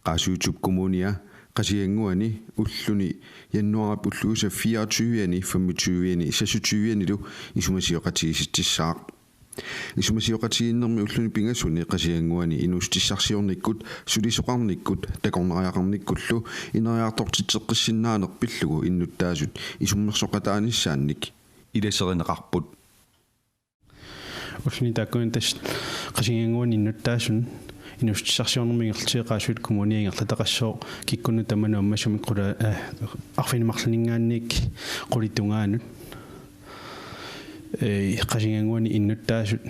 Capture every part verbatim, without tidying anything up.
Qaasuitsup Kommunia Qasigiannguani ulluni januaarip ulluisa fireogtyve-ani, femogtyve-ani, seksogtyve-anilu isumasioqatigiissitsissaaq. Isumasioqatigiinnermi ulluni pingasuni Qasigiannguani inuussutissarsiornikkut, sulisoqarnikkut takornariaqarnikkullu ineriartortitseqqissinnaaneq pillugu innuttaasut isummersoqataanissaannik ilaserineqarput. Ulluni taakkunani tassa Qasigiannguani innuttaasut inuussutissarsiornermut ingerlateqartut Qaasuitsup Kommunia ingerlataqassooq kikkunnut tamanut ammasumik qula-, eh, arfineq-marlunninngaanniit qulit tungaanut. Eh, Qasigiannguani innuttaasut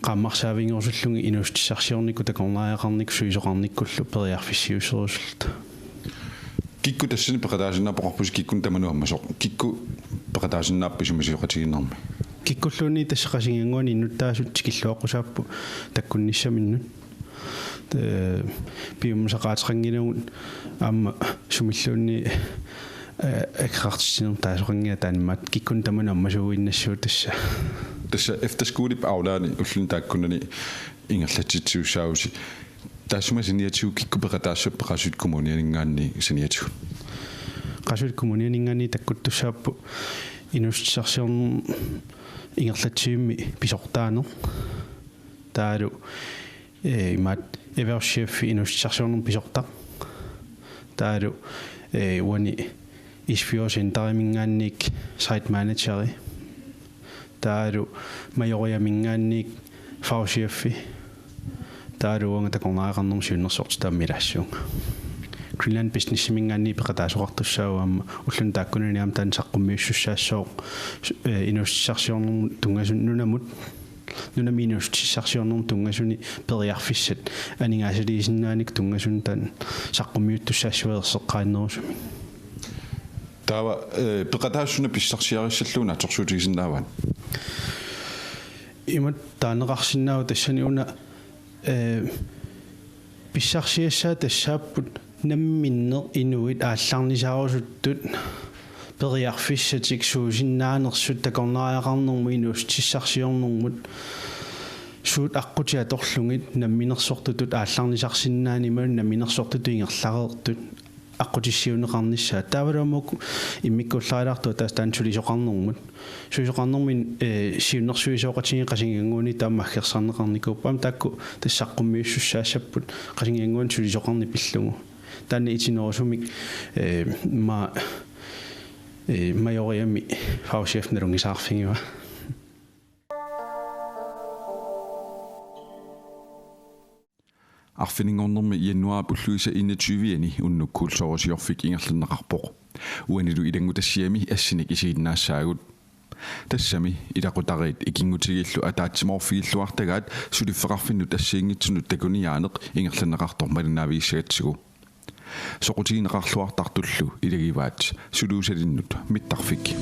qaammarsaavinngorusullugit inuussutissarsiornikkut takornariaqarnikkut sulisoqarnikkullu periarfissiuserusulluta. Kikkut tassani peqataasinnaapput oqarpusi, kikkunnut tamanut ammasoq. Kikkut peqataasinnaapput isumasioqatigiinnermi? Kikkulluunniit tassa Qasigiannguani innuttaasut tikilluaqqusaapput takkunnissaminnut. Eh, piumasaqaateqanngilagut aamma sumilluunniit, eh, akerartitsinermut taasoqanngilagut, taamaammat kikkunnut tamanut ammasuuinnassuugut tassa. Tassa efterskolip aulaani ulluni taakkunani ingerlatsitsisussaavusi. Taassuma saniatigut kikkut peqataassapput Qaasuitsup Kommunianinngaanniit saniatigut? Qaasuitsup Kommunianinngaanniit takkuttussaapput inuussutissarsiornermut ingerlatsivimmi pisortaaneq. Taavalu, eh, imaattoq erhvervschefi inuussutissarsiornermut pisortaq. Taavalu, eh, uani Isefjord Centeriminngaanniit site manageri. Taavalu Majoriaminngaanniit fagchefi. Taavalu uanga takornariaqarnermut siunnersortitaq aamma ilaassuunga. Greenland Businessiminngaanniit peqataasoqartussaavoq aamma ulluni taakkunani aamma taanna saqqummiussussaassooq, eh, inuussutissarsiornermut tunngasuni nunamut, nunami inuussutissarsiornermut tunngasuni periarfissat aningaasaliisinnaannik tunngasuni taanna saqqummiuttussaassuarerseqqaannerusumik. Taava, eh, peqataasut suna pissarsiarissallugu naatsorsuutigisinnaavaat? Imatut taaneqarsinnaavoq tassani una, eh, pissarsiassaat tassaapput namminneq inuit aallarnisaarusuttut periarfissatik suusinnaanersut takornariaqarnermut inuussutissarsiornermut suut aqqutit atorlugit namminersortutut aallarnisarsinnaanimut namminersortutut ingerlareertut aqqutissiuunneqarnissaat. Taavalu aamma uku immikkuullarilluartut tassa taanna sulisoqarnermut. Sulisoqarnermi, eh, siunnersuisoqatigiit Qasigiannguani taama aggersarneqarnikuupput. Aamma taakku tassa saqqummiussussaassapput Qasigiannguani sulisoqarneq pillugu. Taanna itinerusumik, eh, ma-, eh, Majoriami fagchef nalunngisaqarfigiva. Arfininngornermi januaarip ulluisa enogtyve-ani unnuk kulturissioorfik ingerlanneqarpoq. Uanilu ilanngutassiami assinik isiginnaassaagut. Tassami ilaqutariit ikinngutigiillu ataatsimoorfigilluartagaat suliffeqarfinnut assigiinngitsunut takuniaaneq ingerlanneqartoq malinnaavigissagatsigu. Soqutigineqarluartartullu ilagivaat suluusalinnut mittarfik.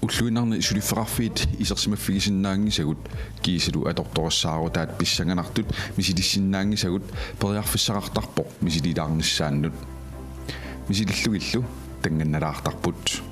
Ulluinnarni suliffeqarfiit isersimaffigisinnaanngisagut kiisalu atortorissaarutaat pissanganartut misilissinnaanngisagut periarfissaqartarpoq misililaarnissaannut. Misilillugillu tanngannalaartarput.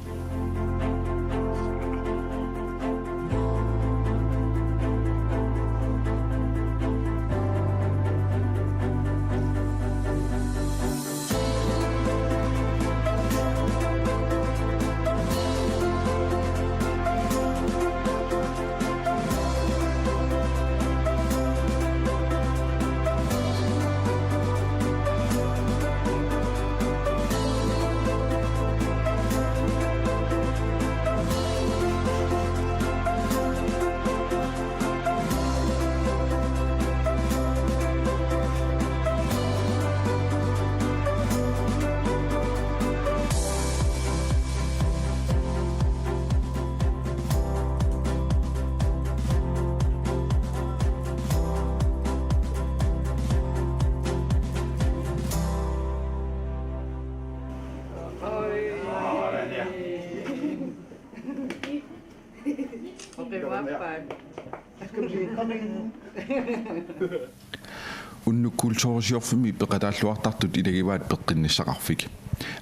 Unnuk kultursiorfimmi peqataalluartartut ilagivaat peqqinnissaqarfik.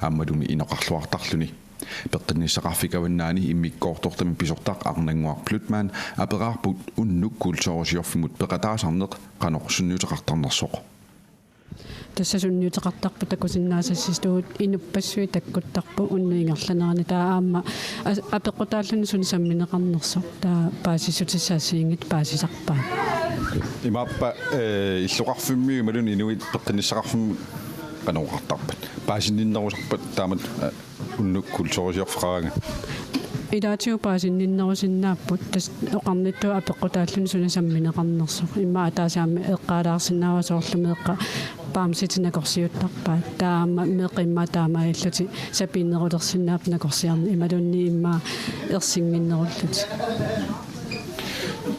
Aammalumi inoqarluartarluni. Peqqinnissaqarfik Avannaani immikkoortortami pisortaq Arnannguaq Blutmann aperaarput unnuk kultursiorfimmut peqataasarneq qanoq sunniuteqartarnersoq. Tassa sunniuteqartarpoq takusinnaasassisugut inuppassuit takkuttarput unnuk ingerlanerani, taava aamma as-, apeqqutaalluni suna sammineqarnersoq, taava paasissutissaasiinngit paasisarpaat. Imaappa, eh, illoqarfimmi imaluunniit inuit peqqinnissaqarfimmut qanoq oqartarpat? Paasinninnerusarpat taamatut, eh, unnuk kultursiorfeqaraangat? Ilaatigut paasinninnerusinnaapput, tassa oqarnittut apeqqutaalluni suna sammineqarnersoq. Immaqa ataaseq aamma eqqaalaarsinnaavaa, soorlu meeqqat bamsit nakorsiuttarpaat. Taava aamma meeqqat immaqa taamaalillutik sapiinnerulersinnaapput nakorsiarneq imaluunniit immaqa ersinnginnerullutik.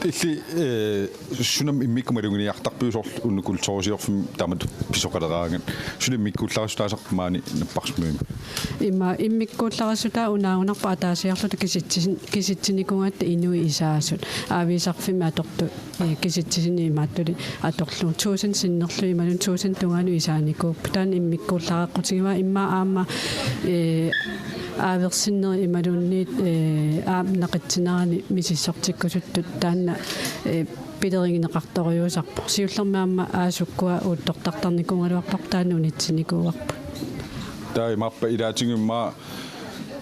Illit, eh, sunami immikkut maluginiartarpiuk, soorlu unnuk kultursiorfimmi taamatut pisoqaleraangat? Suna immikkuullarissutaasarpa maani napparsimmavimmi? Ima immikkuullarissutaat unaagunarpoq ataasiarluta kisitsin-, kisitsinikuugatta inuit isaasut. Aaviisarfimmi atortut, eh, kisitsisinit imaattuli atorlugu. Tusind sinnerlugit imaluunniit tusind tungaanut isaanikuupput. Taanna immikkuullareqqutigivaa, immaqa aamma, eh, aaversinneri imaluunniit, eh, aamma naqitsinerani misissortikkusuttut taanna, eh, pilerigineqartorujussuusarpoq. Siullermik aamma aasukkuat uuttortartarnikuugaluarparput, taanna unitsinikuuarput. Taava imaappa ilaatigut immaqa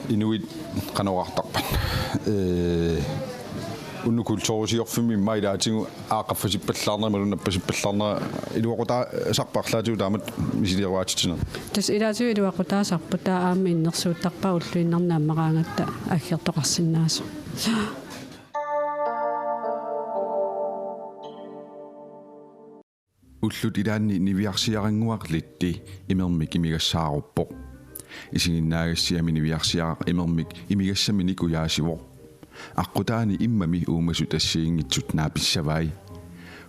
inuit qanoq oqartarpat? Eh, unnuk kultursiorfimmi immaqa ilaatigut aaqqaffasippallaarnera imaluunniit nappasippallaarnera iluaqutaasarpa arlaatigut taamatut misiliiaatitsineq? Tassa ilaatigut iluaqutaasarpoq, taava aamma innersuuttarpaat ulluinnarni ammaraangatta aggertoqarsinnaasoq. Ullut ilaanni niviarsiarannguaq Litti imermik imigassaaruppoq. Isiginnaagassiami niviarsiaraq imermik imigassaminik ujaasivoq. Aqqutaani immami uumasut assigiinngitsut naapissavai.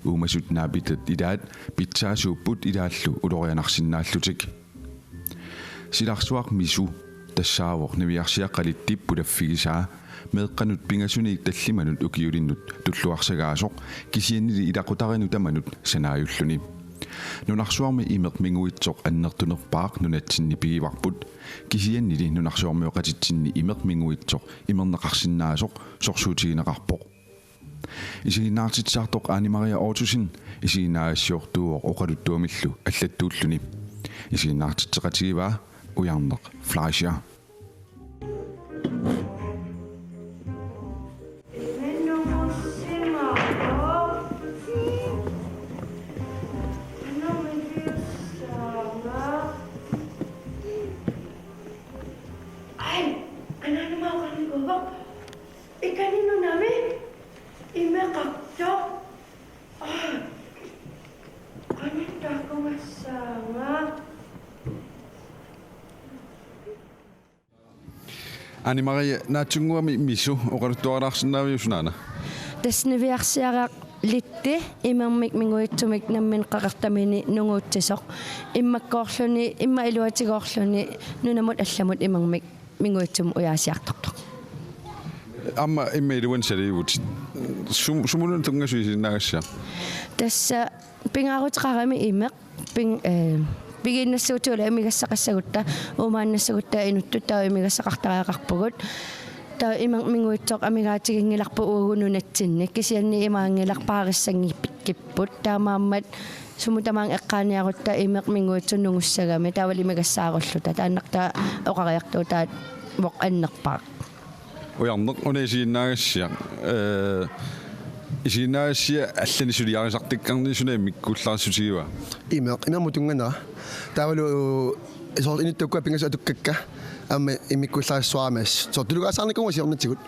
Uumasut naapitat ilaat pitsaasuupput ilaallu ulorianarsinnaallutik. Silarsuaq Misu tassaavoq niviarsiaqqap Littip pulaffigisaa, meeqqanut pingasunik tallimanut ukiulinnut tulluarsagaasoq, kisiannili ilaqutariinnut tamanut sanaajulluni. Nunarsuarmi imeq minguitsoq annertunerpaaq nunatsinni pigivarput, kisiannili nunarsuarmioqatitsinni imeq minguitsoq imerneqarsinnaasoq sorsuutigineqarpoq. Isiginnaartitsisartoq Ane Maria Ottosen isiginnaagassiortuuvoq oqaluttuamillu allattuulluni. Isiginnaartitseqatigivaa Ujarneq Fleischer. Ai, ananuma oqarnikuuvoq. Ikani nunami imeqartoq. Aa, qanoq takugassaanga. Ane Maria, naatsunnguamik Misu oqaluttuarilaarsinnaaviuk sunaana? Tassa niviarsiaraq Litti imermik minguitsumik nammineq qeqertamini nunguutsisoq. Immakkoorluni, immaqa iluatigoorluni nunamut allamut imermik minguitsumik ujaasiartortoq. Aamma immaqa iluani saliivutit. Sum-, sumununa tunngasut isiginnaagassiaq? Tassa pingaaruteqarami imeq ping-, eh, pigiinnassagutsigu ila imigassaqassagutta, uumaannassagutta inuttut taava imigassaqartariaqarpugut. Taava imeq minguitsoq amigaatiginngilarput uagut nunatsinni. Kisianni imaanngilaq paarissanngikkipput. Taamaammat sumut tamaanga eqqaaniarutta imeq minguitsoq nungussagami, taavalu imigassaarulluta. Taannartaa oqariartuutaavoq annerpaaq. Ujarneq, una isiginnaagassiaq. Eh, isiginnaagassiaq allani suliarisartakkarnikkut suna immikkuullarissutigivaa? Imeq, imermut tunnganera. Taavalu soorlu inuttut ukua pingasut atukkakka aamma immikkuullarissuarami, soorlu tulugaassaarnikuuvunga siornatigut.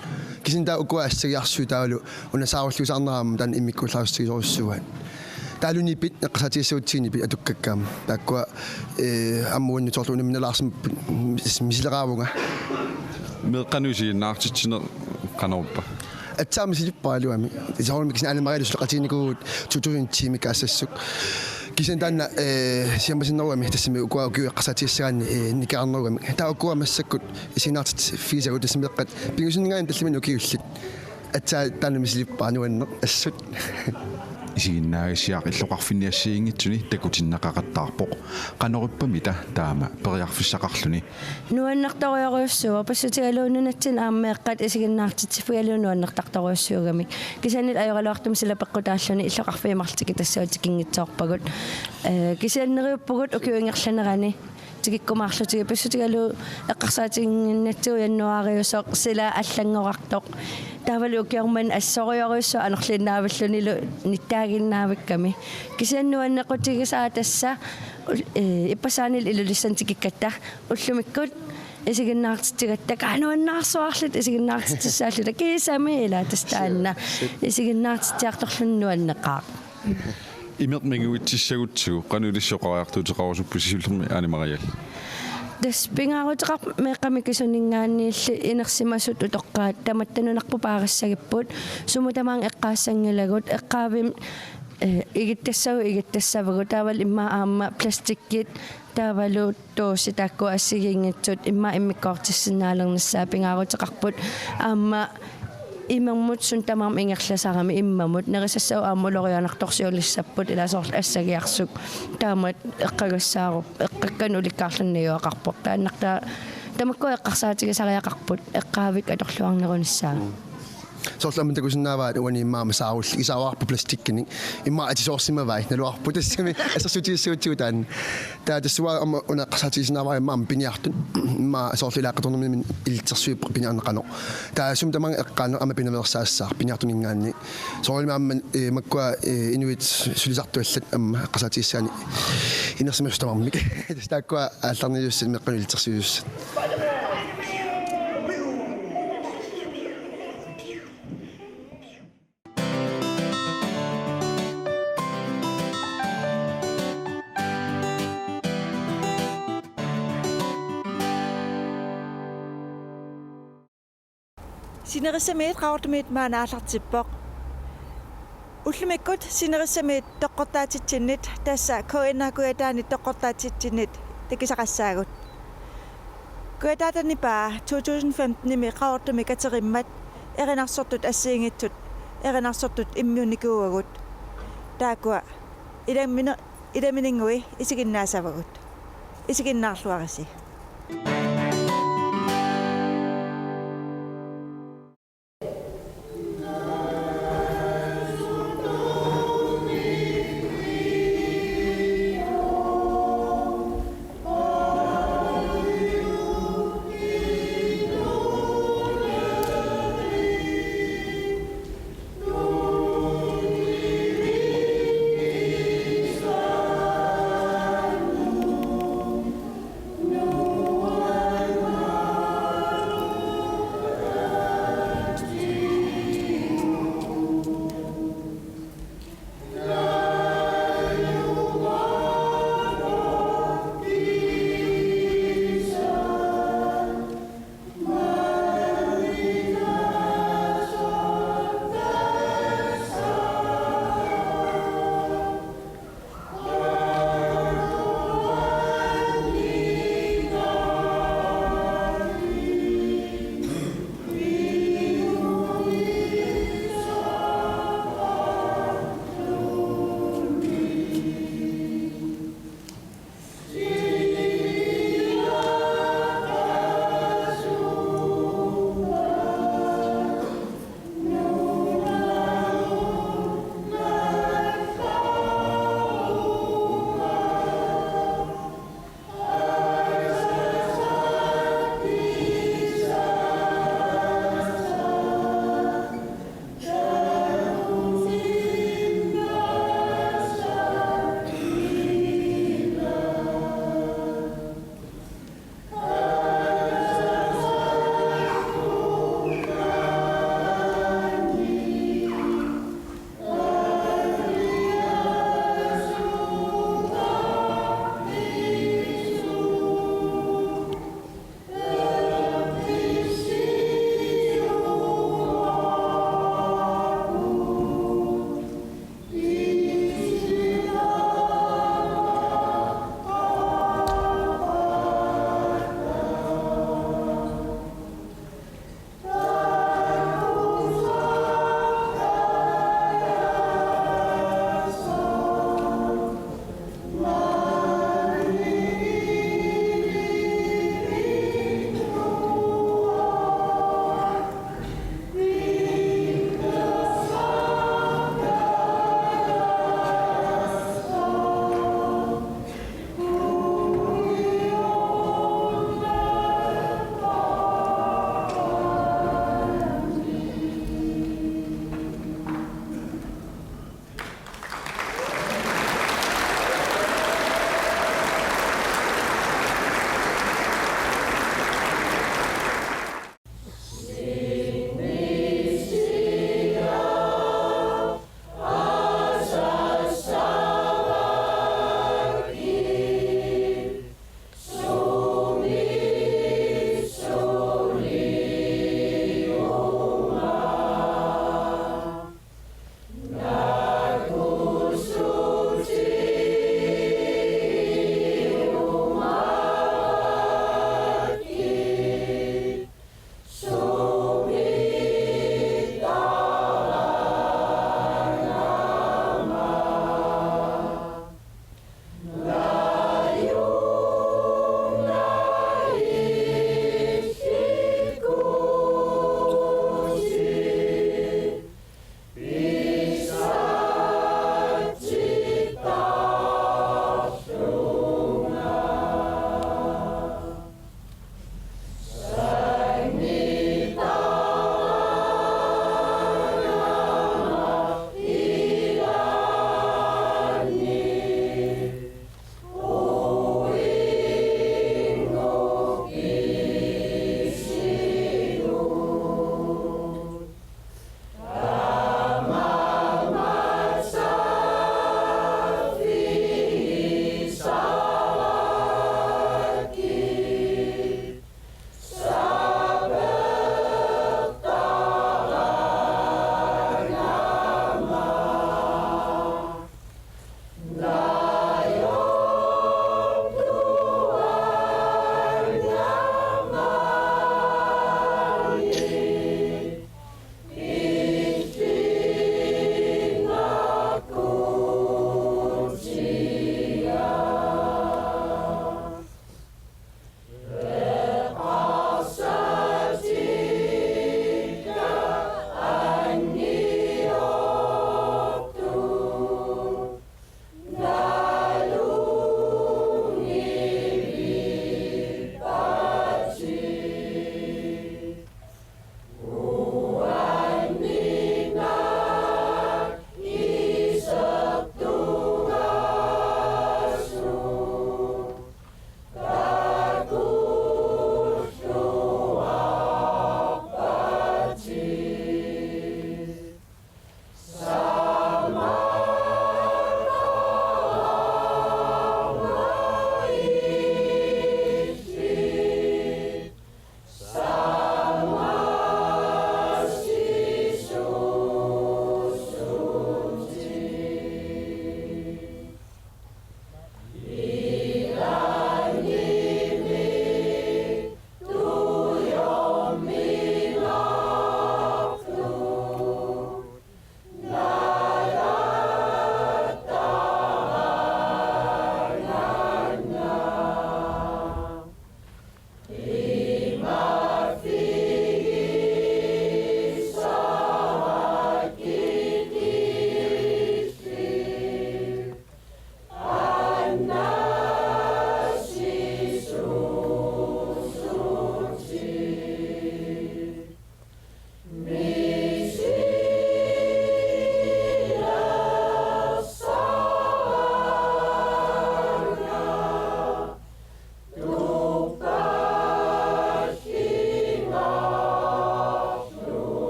Kisianni taava ukua assagiarsuit taavalu una saarulliusaarnera aamma taanna immikkuullarissutigisuussavaat. Taavalu nipit, eqqarsaatigassagutsigit nipit atukkakka aamma. Taakkua, eh, aamma uannut soorlu una minalaarsimapput mis-, misileraavunga. Meeqqanut isiginnaartitsineq qanorpa? Aatsaat misilippara iluamik. Soorunami kisianni Ane Mariallu suleqatiginikuuvugut to tusind ti-mi kaassassuk. Kisianni taanna, eh, siammasinnerugamik tassami ukua ukiut eqqarsaatigassagaanni, eh, nikerarnerugamik. Taava ukua massakkut isiginnaartitsiffigisagut, tassami meeqqat pingasunninngaanniit tallimanni ukiullit. Aatsaat taanna misilippara nuanneq assut. Isiginnaagassiaq illoqarfinni assigiinngitsuni takutinneqaqattaarpoq. Qanorippamita taama periarfissaqarluni? Nuannertorujorujussuuvoq, pissutigalugu nunatsinni aamma meeqqat isiginnaartitsiffigalugu nuannertartorujussuugamik. Kisianni ajoraluartumik sila peqqutaalluni illoqarfiit marluk tikitassagut tikinngitsoorpagut. Ee, kisianni neriuppugut ukiup ingerlanerani tikikkumaarlutigit, pissutigalugu eqqarsaatiginnginnatsigu januaariusoq sila allanngorartoq. Taavalu ukioq manna assorujorujussuaq anorliinnaavillunilu nittaaginnaavikkami. Kisianni nuannequtigisaa tassa ul-, ee, ippassaanilu Ilulissani tikikkatta ullumikkut isiginnaartitsigatta, kaa nuannaarsuarluta isiginnaartitsissaalluta, kiisami ila tassa taanna isiginnaartitsiartorluni nuanneqaaq. Imeq minguitsissagutsigu qanoq ilissi oqariartuuteqarusuppusi siullermik, Ane Marialle? Tassa pingaaruteqarpoq meeqqat mikisuninngaanniilli inersimasut utoqqaat, tamatta nunarput paarissagipput, sumut tamarmik eqqaassanngilagut, eqqaavimmi, ee, igittassagut igittassavagut, taavalu immaqa aamma plastikkit, taavalu dåser taakkua assigiinngitsut immaqa immikkoortissinnaalernissaat pingaaruteqarput. Aamma imermut suut tamarmik ingerlasarami immamut, nerisassagut aamma ulorianartorsiulissapput, ila soorlu assagiarsuk taamatut eqqagassaarup-, eqqakkanut ulikkaarluni najugaqarpoq. Taannartaa tamakkua eqqarsaatigisariaqarput, eqqaavikka atorluarnerunissaat. Soorlu aamma takusinnaavaat uani immaqa aamma saarullik isaavarput plastikkinik. Immaqa atisoorsimavai, naluarput tassami assersuutigissagutsigu taanna. Taava tassunga aamma una eqqarsaatigisinnaavara immaqa aamma piniartut. Immaqa soorlu ilaaqqatornermini ilitsersuipput piniarneq qanoq. Taava sumut tamarmik eqqaaneq aamma pinaveersaassaaq piniartuninngaanniit. Soorunami aamma, ee, makkua, ee, inuit sulisartut allat aamma eqqarsaatigissaanni inersimasut tamarmik. Tassa taakkua aallarniussat meeqqanut ilitsersuisussat. Sinerissamiit Qaqortumiit maani aallartippoq. Ullumikkut sinerissamiit toqqortaatsitsinnit, tassa K N R Kujataani toqqortaatsitsinnit, takusaqassaagut. Kujataata nipaa to tusind femtenimi Qaqortumi katerimmat erinarsortut assigiinngitsut erinarsortut immiunnikuuagut. Taakkua ilamini-, ilaminingui isiginnaasavagut. Isiginnaarluarisi.